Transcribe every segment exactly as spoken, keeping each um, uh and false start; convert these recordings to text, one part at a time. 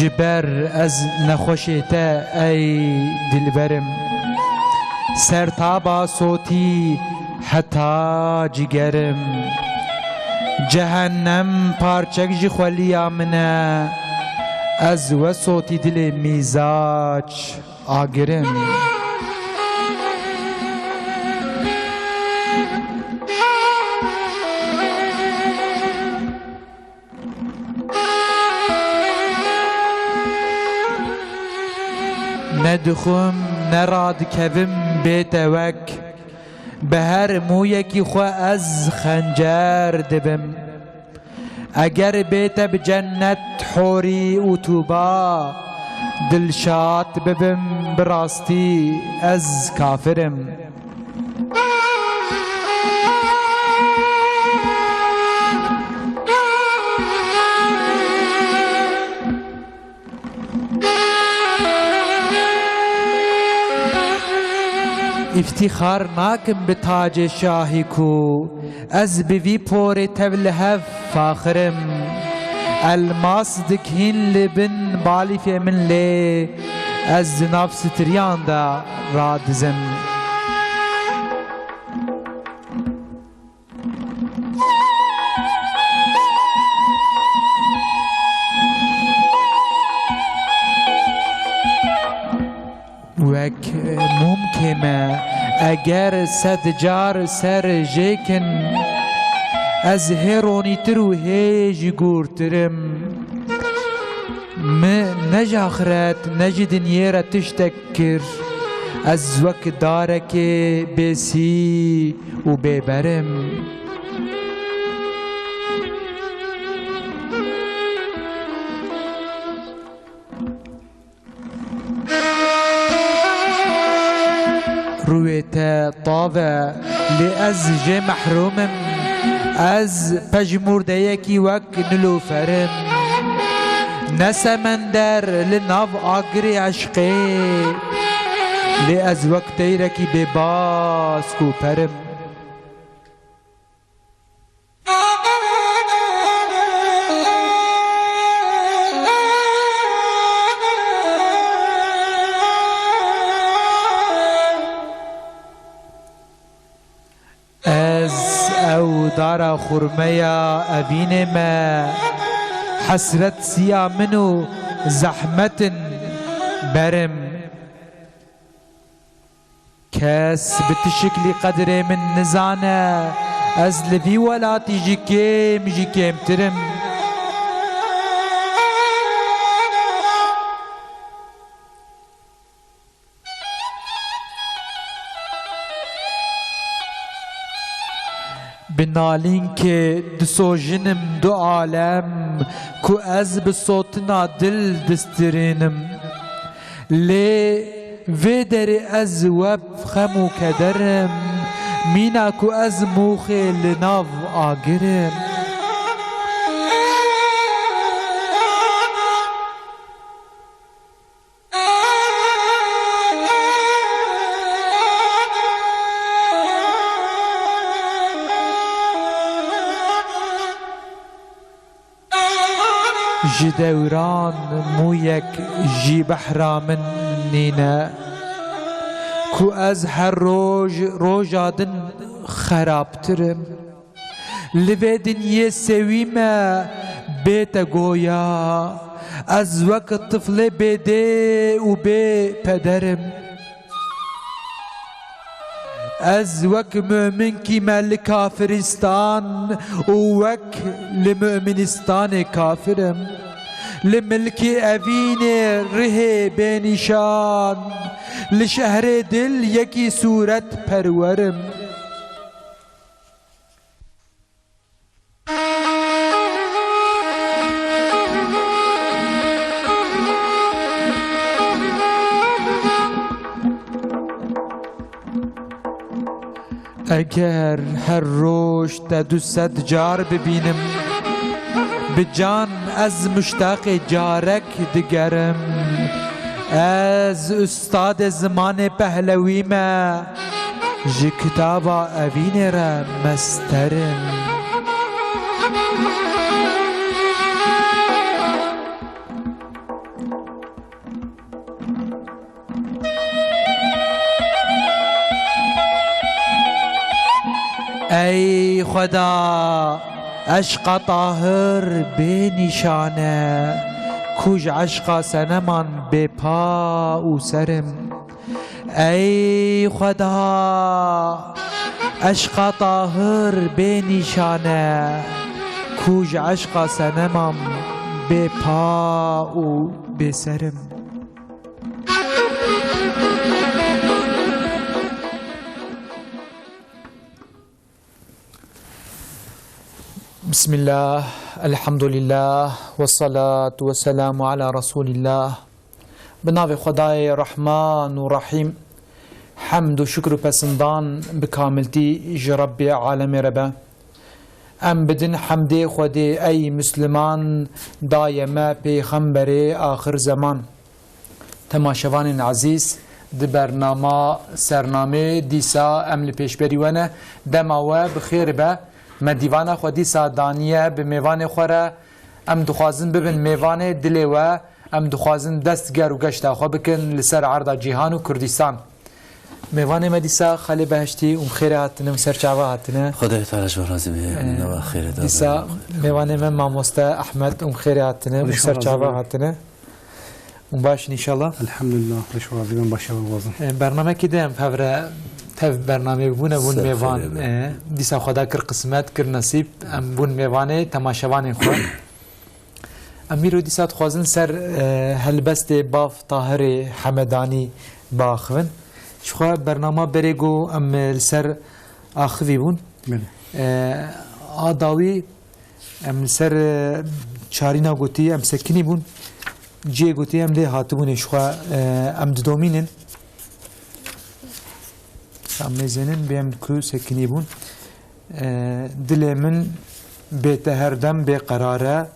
Ji ber ez nexweşê te ey dilberim, sertaba sotî heta cigerim. Cehennem parçek ji xweliya min e, ez we sotî dilê mîzaç agirim. Ne dixwim, ne radikevim bê te wek. Bi her mûyekî xwe ez xencer dibim. Eger bê te bi cennet, horî û tûba, dilşad bibim, bi rastî ez kafir im. Îftîxar nakim bi tacê şahî ku ez bi vî porê tev li hev faxir im. Elmas dikihîn li bin balîfê min lê ez di nav stiriyan de radizim. Wek mûmkê me, eger sed car ser jêkin, ez hê ronîtir û hê jî gûrtir im. Min ne ji axiret ne ji dinyê re tiştek kir, ez wek darekê bêsî û bêber im. Rûyê te tav e, lê ez jê mehrûm im. Ez pejmûrdeyekî wek Nilûfer im. Ne semender li nav agirê eşqê, lê ez wek teyrekî bêbas kûper im. Ez ew dara xurmeya evînê me, hesret siya min û zehmet in berim. Kes bi tişiklî qedrê min nizane, ez li vî welatî ji kêm jî kêmtir im. Bi nalînkê disojinim du alem, ku ez bi sotina dil distirînim. Lê vê derê ez web xem û keder im, mîna ku ez mûxê li nav agir im. Ji dewran mûyek jî behra min nîne, ku ez her roj roja din xerabtir im. Li vê dinyê sewî me bê te goya, ez wek tiflê bê dê û bê peder im. Ez wek muminkî me li kafiristan û wek li muministanê kafir im. Li milkê evînê rihê bênîşan, li şehrê dil yekî sûret perwer im. Eger her roj te du sed car bibînim, bi can ez muştaqê carek digerim. Ez ustadê zimanê pehlewî me, ji kitaba evînê re mester im. Ey Xweda, eşqa tahir bê nîşan e, ku ji eşqa seneman bê pa û ser im. Ey Xweda, eşqa tahir bê nîşan e, ku ji eşqa seneman bê pa û bê ser im. Bismillah, elhamdulillah, ve salatu ve selamu ala Resulillah. Bi navê Xwedayê Rehman û Rehîm, hemd û şikr û pesindan bi kamiltî ji Rebbê alemê re be. Em bidin hemdê Xwedê, ey Misliman, daye me Pêxemberê axir zeman. Temaşevanên ezîz, di bernama Sernamê dîsa em li pêşberî we ne. Dema we bi xêr be. Me dîvana xwe dîsa daniye bi mêvanê xwe re. Em dixwazin bibin mêvanê dilê we. Em dixwazin dest ger û geşta xwe bikin li ser erda cîhan û Kurdistan. Mêvanê me dîsa Xalê Behiştî û xêrê hatine û ser çava hatine. Xwedayê Teala ji we razî be. Ee, nava xêrê de dîsa be. Mêvanê me mamoste Ehmed û xêrê hatine û ser çava hatine. Hûn baş in înşallah? Elhamdulillah, xweş û razî bin, baş e, wazim. E, bernamekî de em hevre tev bernameyê bûne, bûn mêvan. Xêrê be. E, dîsa Xweda kir qismet, kir nesîb, em bûn mêvanê temaşevanên xwe. Em îro dîsa dixwazin ser, e, helbestê Bav Tahirê Hemedanî biaxivin. Ji xwe bernama berê ku em, e, li ser axivî bûn. Belê. E, a dawî Em li ser, e, çarîna gotî, em sekinî bûn. Cihê gotî em lê hatibûnê ji xwe, e, em didomînin. Em mêzênin bê em ku sekinî bûn. E, dilê min bê te her dem bê qerar e.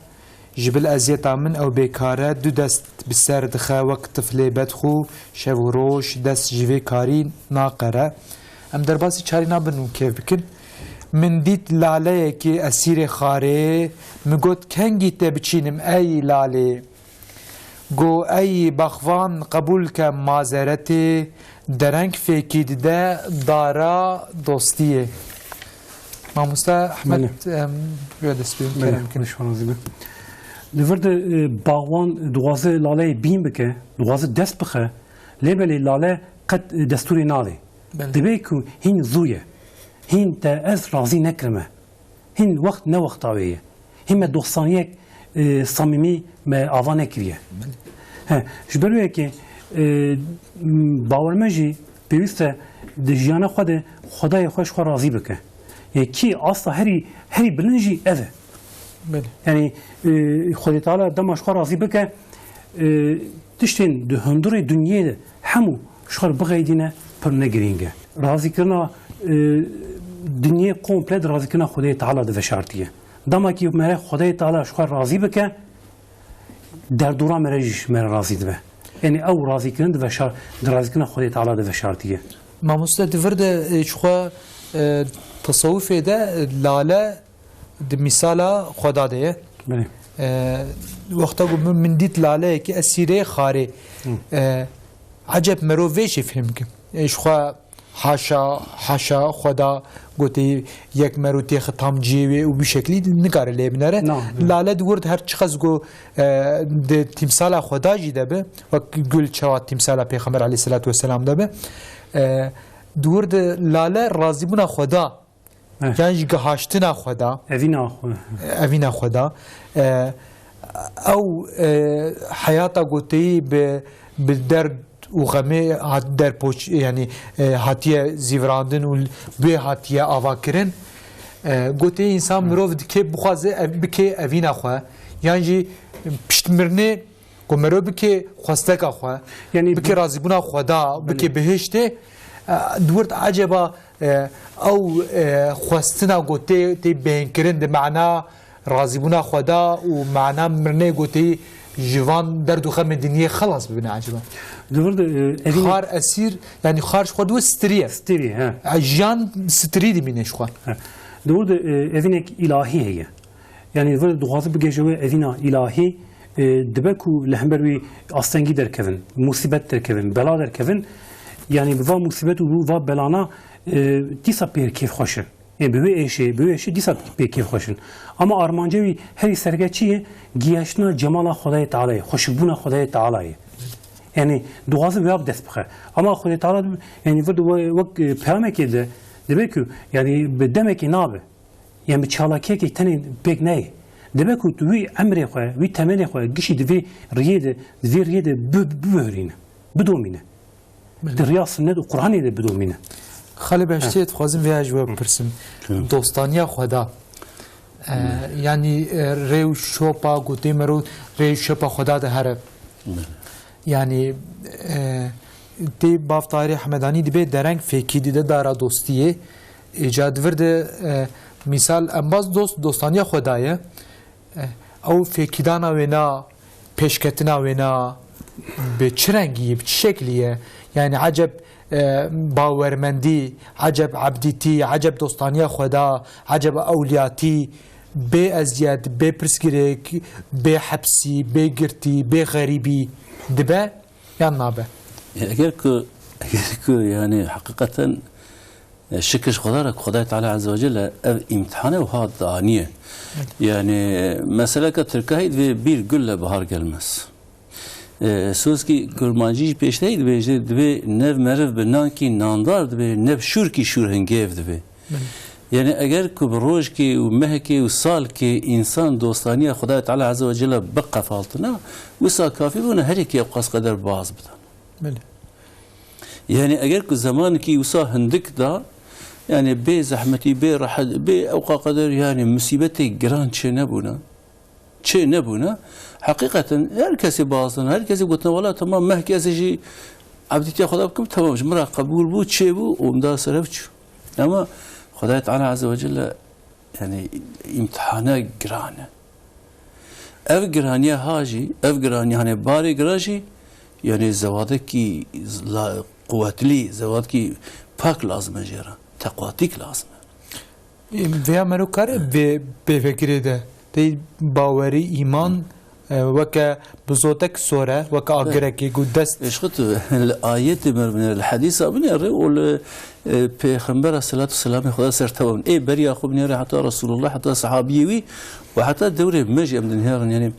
Ji bil eziyeta min ew bêkar e. Du dest bi ser dixe wek tiflê bedxû, şev û roj dest ji vê karî naqere. Em derbasî çarîna bin û kêf bikin. Min dît laleyekê esîrê xarê, min got, "Kengî te biçînim ey lalê?" Go, "Ey bexvan, qebûl ke mazeretê, dereng fêkî dide dara dostiyê." Mamoste Ehmed, Belê. Em, wê dest pê Belê, kerem bikin. Xwedê ji we razî be. Di vir de, e, baxwan dixwaze laleyê bîn bike, dixwaze dest bixe, lê belê lale qet, e, destûrê nade. Belê. Dibe ku hîn zû ye. Hîn te ez razî nekirime. Hîn wext ne wexta wê ye. Hîn me dostaniyek, e, samîmî me ava nekiriye. Belê. He, ji ber wê yekê, e, m, bawer me jî pêwîst e di jiyana xwe de Xwedayê xwe ji xwe razî bike. Yê kî asta herî, herî bilind jî ev e. Belê. Yanî, e, Xwedê Teala dema ji xwe razî bike, e, tiştên di hundirê dinyê de hemû ji xwe re bixeydîne pir ne girîng e. Razîkirina, e, dinyê komple di razîkirina Xwedê Teala de veşartiye. Dema kî mere Xwedê Teala ji xwe razî bike, derdora mere jî ji mere razî dibe. Yanî ew razîkirin di veşar-, di razîkirina Xwedê Teala de veşartiye. Mamoste, di vir de, e, ji xwe, e, tesewufê de, e, lale di mîsala Xweda de ye. Belê. E, wexta ku min, min dît laleyekî esîrê xarê. Hı. E, eceb merov vê jî fêm bikim. E, ji xwe haşa, haşa Xweda gotê yek mero têxe tam cihê wê û bi şeklî nikare lê binere. Na, na. Lale di wir de her çiqas ku, e, di tîmsala Xweda jî de be, wek gul çawa tîmsala Pêxember aleyhisselatu vesselam de be, e, di wir de lale razîbûna Xweda Eh. Yan jî gihaştina Xweda. Evîna Xwe. Evîna Xweda. Eh, ew, eh, heyata goteyî bi, bi derd û xemê hat derpoç, yanî, eh, hatiye zîvirandin û bi wê hatiye avakirin. Eh, goteyî însan, mirov dikê bixwaze ev, bikê evîna xwe. Yan jî piştmirinê Ku mero bike xwesteka xwe, Yanî bike bi- razîbûna Xweda, bike Belê. bihiştê, e, di wir de eceba, e, ew, e, xwestina ku tê, tê bêhnkirin di mana razîbûna Xweda û mana mirinê ku tê ji van derd û xemê dinyê xelas bibine eceba. Di wir de, e, evîn Xar esîr, yanî xar ji xwe di wir stirî ye. Stirî, he. E, jiyan stirî dimîne ji xwe. He. Di wir de, e, evînek îlahî heye. Yanî vir dixwaze bigihêje wê evîna îlahî, e, dibe ku li hember wî astengî derkevin, musîbet derkevin, bela derkevin, yanî bi va musîbet û bi va belana, e, dîsa pê kêfxweş e. Ê, bi wê êşê, bi wê êşê dîsa pê kêfxweş in. Ama armanca wî herî sereke çi ye? Giyaştina cemala Xwedayê Teala ye, xweşikbûna Xwedayê Teala ye. Yani, dixwaze bi ya bi dest bixe. Ama Xwedê Teala, yani, vir de we-, wek, e, peyamekê de dibe ku, yani, bi demekê nabe. Yani, bi çalakiyekê tenê pêk neyê. Dibe ku tu wî emrê xwe, wî temenê xwe gişî di vê riyê de, di vê riyê de bi-, bibihurîne, bidomîne. Di riya sinnet û Qur'anê de bidomîne. Xalê Beştiyê, dixwazim vê ji we bipirsim. Dostaniya Xweda. E, yani, e, rê û şopa, gotê mero, rê û şopa Xweda de here. Yani, e, tê bav Tahirê Hemedanî dibê dereng fêkî dide dara dostiyê. Îca di vir de, e, mîsal embaz dost, dostaniya Xweda ye. E, ew fêkîdana wê na, pêşketina wê na, bi çi rengî ye, bi çi şeklî ye? Yani, eceb, e, bawermendî, eceb ebdîtî, eceb dostaniya Xweda, eceb ewliyatî, bê eziyet, bê pirsgirêk, bê hepsî, bê girtî, bê xerîbî dibe yan nabe? E, eger ku, eger ku, yani, heqîqeten, e, şikir ji Xweda re ku Xwedayê Teala Azze ve Celle ev îmtihane wiha daniye. Evet. Yani, meseleke Tirkahî divê bir gülle bahar gelmez. E, sözkî Kurmancî jî pêştehî dibêje, divê nev meriv bi nankî nandar dibe, nev şûrkî şûrhingêv dibe. Belê. Yani, eger ku bi rojkê û mehkê û salkê însan dostaniya Xwedayê Teala Azze ve Celle biqefaltina, wisa kafî bûne herî kê ew qas qeder baz bidan. Belê. Yani, eger ku zemankî wisa hindik da, yani, bê zehmetî, bê rehet, bê ewqa qeder, yani, musîbetê giran çê nebûne, çê nebûne, heqîqeten her kesê baz dana, her kesê gotine, "Wela temam, mehkê ez ê jî ebdîtiya Xweda bikim, temam, ji min re qebûl bû, çê bû û min da ser ev çû." Ama Xwedayê Teala Azze ve Celle, yani, îmtihane giran e. Ev giraniya ha jî, ev giraniya, hani, barê giran jî, yani, zewadekî la-, quwetlî, zewadekî pak lazim e jê re. Teqwatîk lazim e. Vêya mero kare vê pêvekirê de tê bawerî, îman, e, weke bizotek sor e, weke agirekê ku dest Eşqit li ayetê me binêre, li hedîsa binêre û li, e, Pêxembera selatu selamê Xweda ser tewa bin. Ê beriya xwe binêre heta Resulullah, heta sahabiyê wî û heta dewrê me jî em dinêrin. Yani,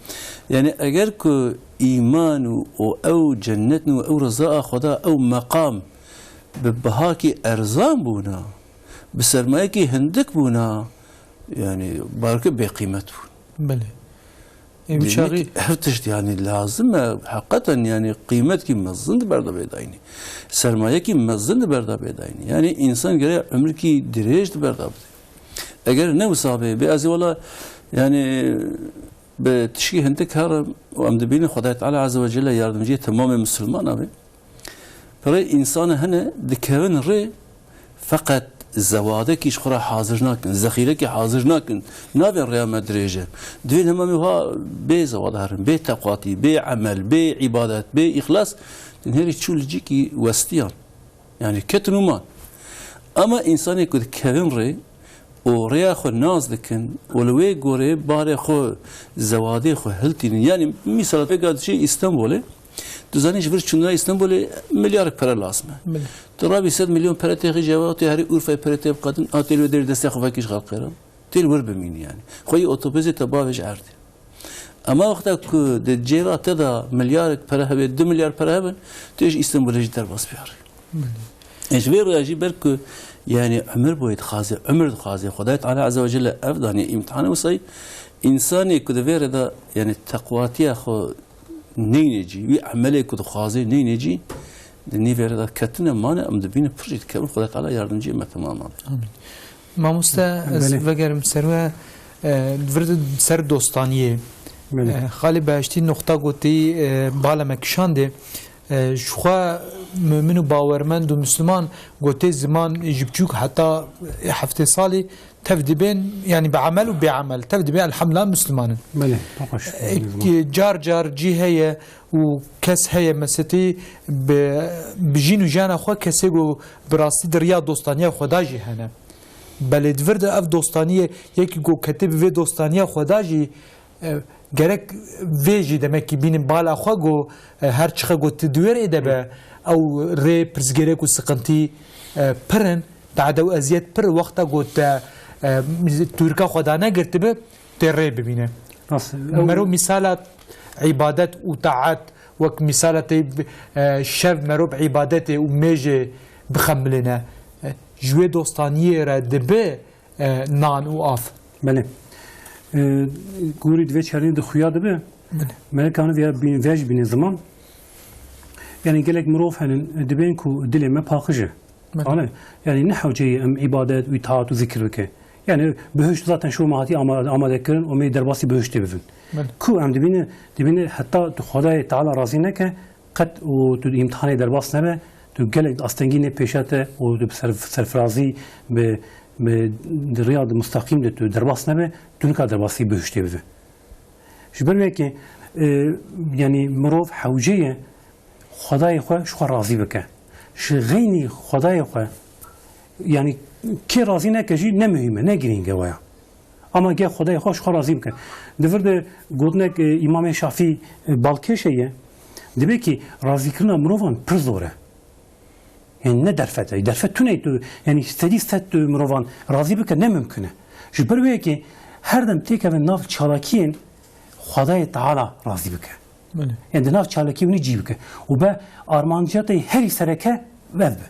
yani eger ku îman û, û ew cennet û ew reza a Xweda, ew meqam bi bihakî erzan bûna, bi sermayekî hindik bûna, yani, balke bêqîmet bûn. Belê. Ê, wî Demek çaxî ki ev tişt, yani, lazim e, heqeten, yani, qîmetkî mezin di ber de bê dayînî. Sermayekî mezin di ber de bê dayînî. Yani, însan gere umrikî dirêj di ber de bide. Eger ne wisa bê, bê ez ê wela, yani, bi tişkî hindik herim û em dibînin Xwedayê Teala Azze ve Celle yardimciyê temamê misilmana be. Pirê însana hene dikevin rê, feqet zewadekî ji xwe re hazir nakin, zexîrekî hazir nakin, navê rêya me dirêj e. Divê hema me wiha bê zewad herin, bê teqwatî, bê emel, bê îbadet, bê îxlas, dinêrî çû li cîkî westiyan. Yani ketin û man. Ama însanê ku dikevin rê û rêya xwe nas dikin û li wê gorê barê xwe, zewadê xwe hiltînin. Yani mîsal pêka diçî Îstanbulê, tu zanî ji vir çûna Îstanbulê milyarek pere lazim e. Belê. Tu rabî sed milyon pere têxî ceva, tê herî Urfayê pere tê biqedin, a tê li wê derê destê xwe vekî ji xelqê re. Tê li wir bimînî yani. Xwe yê otobusê te bavêje erdê. Ema wexta ku di cêva te de milyarek pere hebe, du milyar pere hebe, tu yê ji Îstanbulê jî derbas biyarî. Belê. Ê ji vê rêya jî ber ku, yani, umir boyê dixwaze, umir dixwaze. Xwedayê Teala Azze ve Celle ev daniye îmtihane wisa yî. Însanê ku di vê rê de, yani, teqwatiya xwe neyne cî, wî emelê ku dixwaze neyne cî, di nîvê re de ketine mane, em dibînin pir jî dikevin. Xwedê Teala yardimciyê me temaman be. Amîn. Mamoste, ez Belê. vegerim ser we, e, vir de ser dostaniyê. Belê. E, Xalê Behiştî noqta gotî, e, bala me kişandê. E, ji xwe mumin û bawermend û misliman gotê ziman ji biçûk heta heftê salî tev dibên, yani bi emel û bê emel, tev dibên elhamdülillah Müslüman in. Belê, paqaş. E, car car cî heye û kes heye mesetî bi, bi jîn û jiyana xwe kesê ku bi rastî di riya dostaniya xwe da jî hene. Belê di vir de ev dostaniyê yekî ku ketê bi vê dostaniya xwe da jî, e, gerek vê jî demekî bînin bala xwe ku, e, her çiqe ku tu di wê rê de be, ew rê pirsgirêk û siqintî, e, pir in. Tade û eziyet pir wexta ku te, e, Tûrka Xweda negirtibi, tê rê bibîne. Rast. Mero mîsala îbadet û taat, wek mîsala tê, e, şev mero bi îbadetê û mêjê bixemilêne. E, ji wê dostaniyê re dibe, e, nan û av. Belê. E, gorî divê çernî di xuya dibe. Belê. Me kanî viya bîn-, vej bîne ziman. Yani gelek mirov henin, dibên ku dilê me paqij e. Belê. Ane, yani ne hewce ye em îbadet û îtaat û zikir bike. Yani bihişt zaten şu me hatî ama-, amade kirin û me derbasî bihiştê bibin. Belê. Ku em dibîne, dibîne heta tu Xwedayê Teala razî neke, qet û tu imtihanê derbas nebe, tu gelek astengî nê pêşe te û tu bi ser-, serfirazî, bi, bi, di riya di mustaqîm de tu derbas nebe, tu nika derbasî bihiştê bibe. Ji ber wê yekê, e, yanî mirov hewce ye Xwedayê xwe ji xwe razî bike. Ji xeynî Xwedayê xwe, yanî kê razî neke jî ne muhîm e, ne girîng e waya. Ama gel Xwedayê xwe ji xwe razî bike. Di vir de gotinek, e, Îmamê Şafî, e, balkêşe ye. Dibê kî razîkirina mirovan pir zor e. Yani ne derfet e. Derfet tune tu, yani sedî sed tu mirovan razî bike ne mimkun e. Ji ber wê yekê her dem têkeve nav çalakiyên Xwedayê Teala razî bike. Belê. Yani di nav çalakiyê winî cî bike. Û be armanciyatê herî sereke vev be.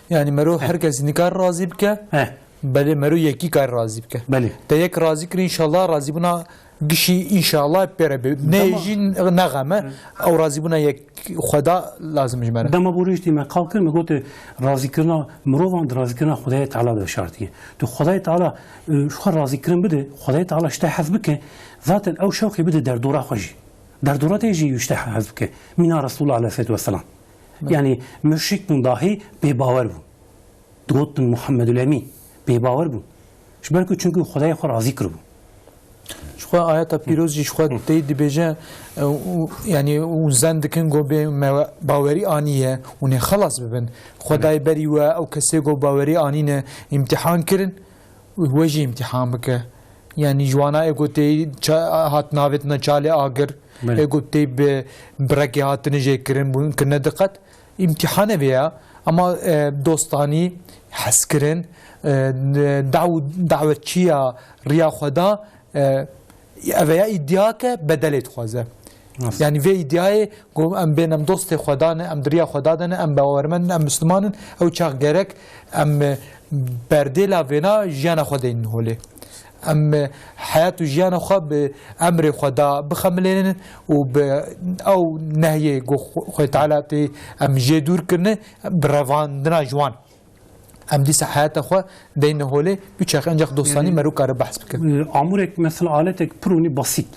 Yani mero Heh. her kesî nikar razî bike. Heh. Belê mero yekî kar razî bike. Belê. Te yek razî kir, înşallah razîbûna gişî înşallah pê re be. Ne Dema- jî nexeme. Hı. Ew razîbûna yek Xweda lazim ji me re. Dema bo rêj tê me qal kir, me gote razîkirina mirovan di razîkirina Xwedayê Teala de şartî ye. Tu Xwedayê Teala, e, ji xwe razîkirin bide, Xwedayê Teala ji te hez bike, zaten ew şewqê bide derdora xwe jî. Derdora te jî ji te hez bike. Mîna Resulullah aleyhissalatu vesselam. Hı. Yani müşrik bûn dahî bêbawer bûn. Digotin Muhammedul Emîn. Bêbawer bûn. Ji ber ku çunku Xwedayê xwe razî kiribû. Ji xwe ayeta pîroz jî ji xwe Hı. tê dibêje, e, û, yanî û zen dikin ku bê me bawerî aniye û nê xelas bibin. Xwedayê berî we ew kesê ku bawerî anîne îmtîhan kirin û we jî îmtîhan bike. Yanî ji wana ê ku tê ça-, hat navêtine çalê agir, Belê. ê ku tê bi, bi rekê hatine jê kirin, bûn kirine diqet. Îmtîhanê vê ya, ama, e, dostanî, hezkirin, e, daw-, dawetçiya riya Xweda, e, ev ya îdiake bedelê dixwaze. Nasıl? Yani vê îdiayê ku em bên em dostê Xweda ne, em di riya Xweda de ne, em bawermend in, em Misliman in, ew çax gerek em, e, berdêla vêna jiyana xwe deynin holê. Em, e, heyat û jiyana xwe bi emrê Xweda bixemilênin û bi ew nehyê ku Xwe-, Xwedê Teala tê em jê dûr kirine, bi revandina ji wan. Em dîsa heyata xwe deyne holê, biçax encax dostanî Yani, mero kare behs bikin. e, amûrek, mesela aletek pir ûnî basît.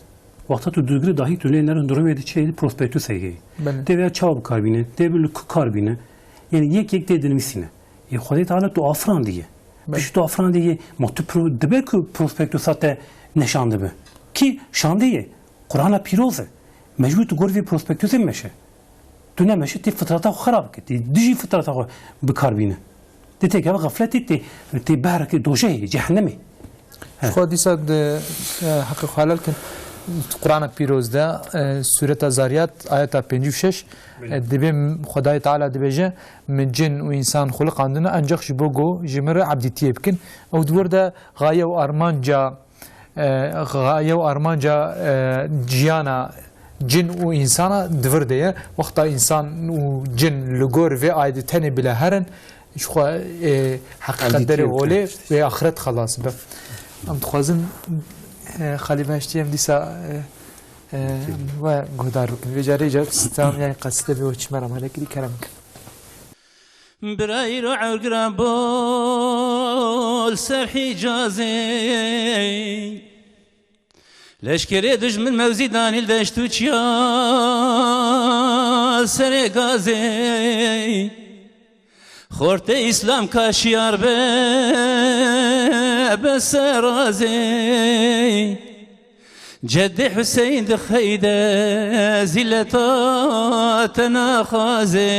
Wexta tu digirî dahî tu lê nerin durumê de çi prospektus heye. Belê. Tê veya çawa bikar bîne, tê bi li ku kar bîne. Yani yek yek tê dinivîsîne. Ê Xwedê Teala tu afirandiye. Belê. Piştî tu afirandiye, ma tu pro-, dibe ku prospektusa te neşan dibe. Kî şandiye? Qur'ana pîroz e. Mecbûr tu gor vê prospektusê meşe. Tu nemeşe tê fitrata xwe xera bike. Tê dijî fitrata xwe bikar bîne. Tê têkeve xefletê, tê, tê behreke dojehê, cehennemê. He. Xwe dîsa di, e, heqê xwe helal kin. Qur'ana pîroz de, e, sureta Zariyat, ayeta pêncî û şeş, Belê. e, dibê Xwedayê Teala dibêje, Min cin û însan xuliqandine, encax ji bo ku ji min re ebdîtiyê bikin. Ew di wir de xaye û armanca, e, xaye û armanca, e, jiyana cin û însana di vir de ye. Wexta însan û cin li gor vê ayetê tenê bile herin, ji xwe, e, heqîqet derê holê wê axiret xelas be. Em dixwazin, e, Xalî Beheştî em dîsa, e, e, we guhdar bikin. Vê carê car stam, yani qeside bê we çi me re mane kirî kerem bikin. Birayîro ewr gira bol ser Hîcazê. Leşkerê dijmin mewzî danî li deşt û çiya serê gazê. Xortê Îslam ka şiyar be, be serazê. Ceddê Hüseyin di xeyde zîleta te naxazê.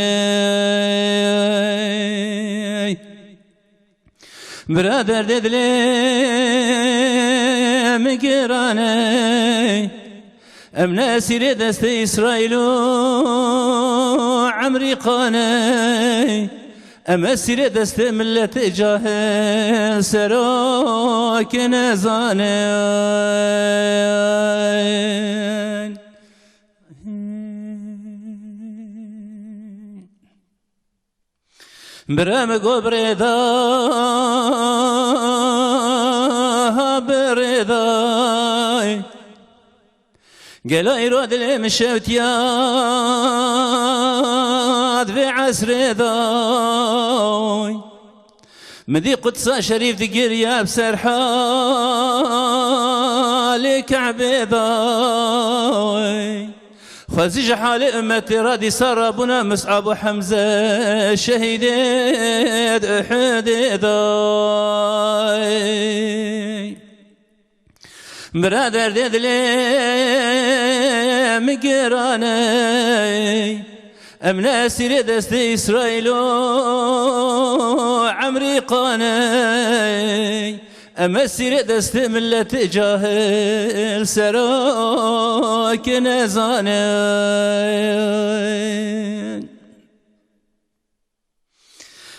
Bira derdê dilê min giran e. Em ne esîrê destê Îsraîl û Emerîkan e. Em esîrê destê milletê cahil, serokê nezanin. Bire min got birêda, ha birêda. Gelo îro dilê min şewtiya di vê esrê de. Min dî Qudsa Şerîf digiriya bi ser halê Kebê de. Xwezî ji halê ummetê re dîsa rabûna Mus'ab û Hemze şehîdê di Uhudê de. Bira derdê dilê min giran e. Em ne esîrê destê Îsraîl û Emerîkan e. Em esîrê destê milletê cahil, serokê nezanin.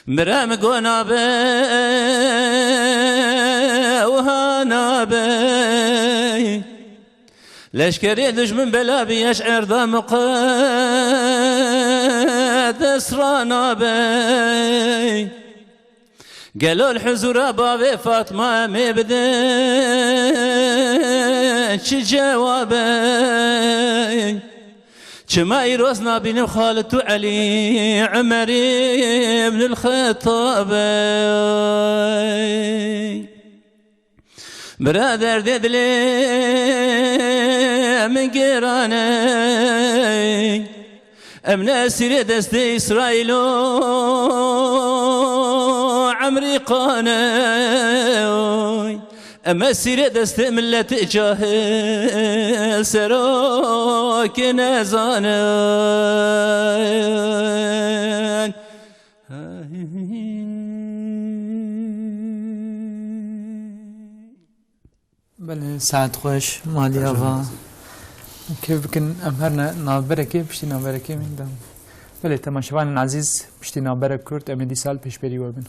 Bira min got nabe, wiha nabe. Leşkerê dijmin bela bi yeş erda muqeddes ra nabe. Gelo li huzûra bavê Fatma em ê bidin çi cewabe? Çima îroz nabînim Xalid û Elî, Umer ibn el-Xettab e? Bira derdê dilê min giran e. Em ne esîrê destê Îsraîl û Emerîkan e. Em esîrê destê milletê cahil, serokê nezanin. Belê, saet xweş, Malî Ava. Kêf bikin, em her ne navberekê, piştî navberekê min de. Belê, temaşevanên ezîz, piştî navberek kurt, em ê dîsa li pêşberî we bin.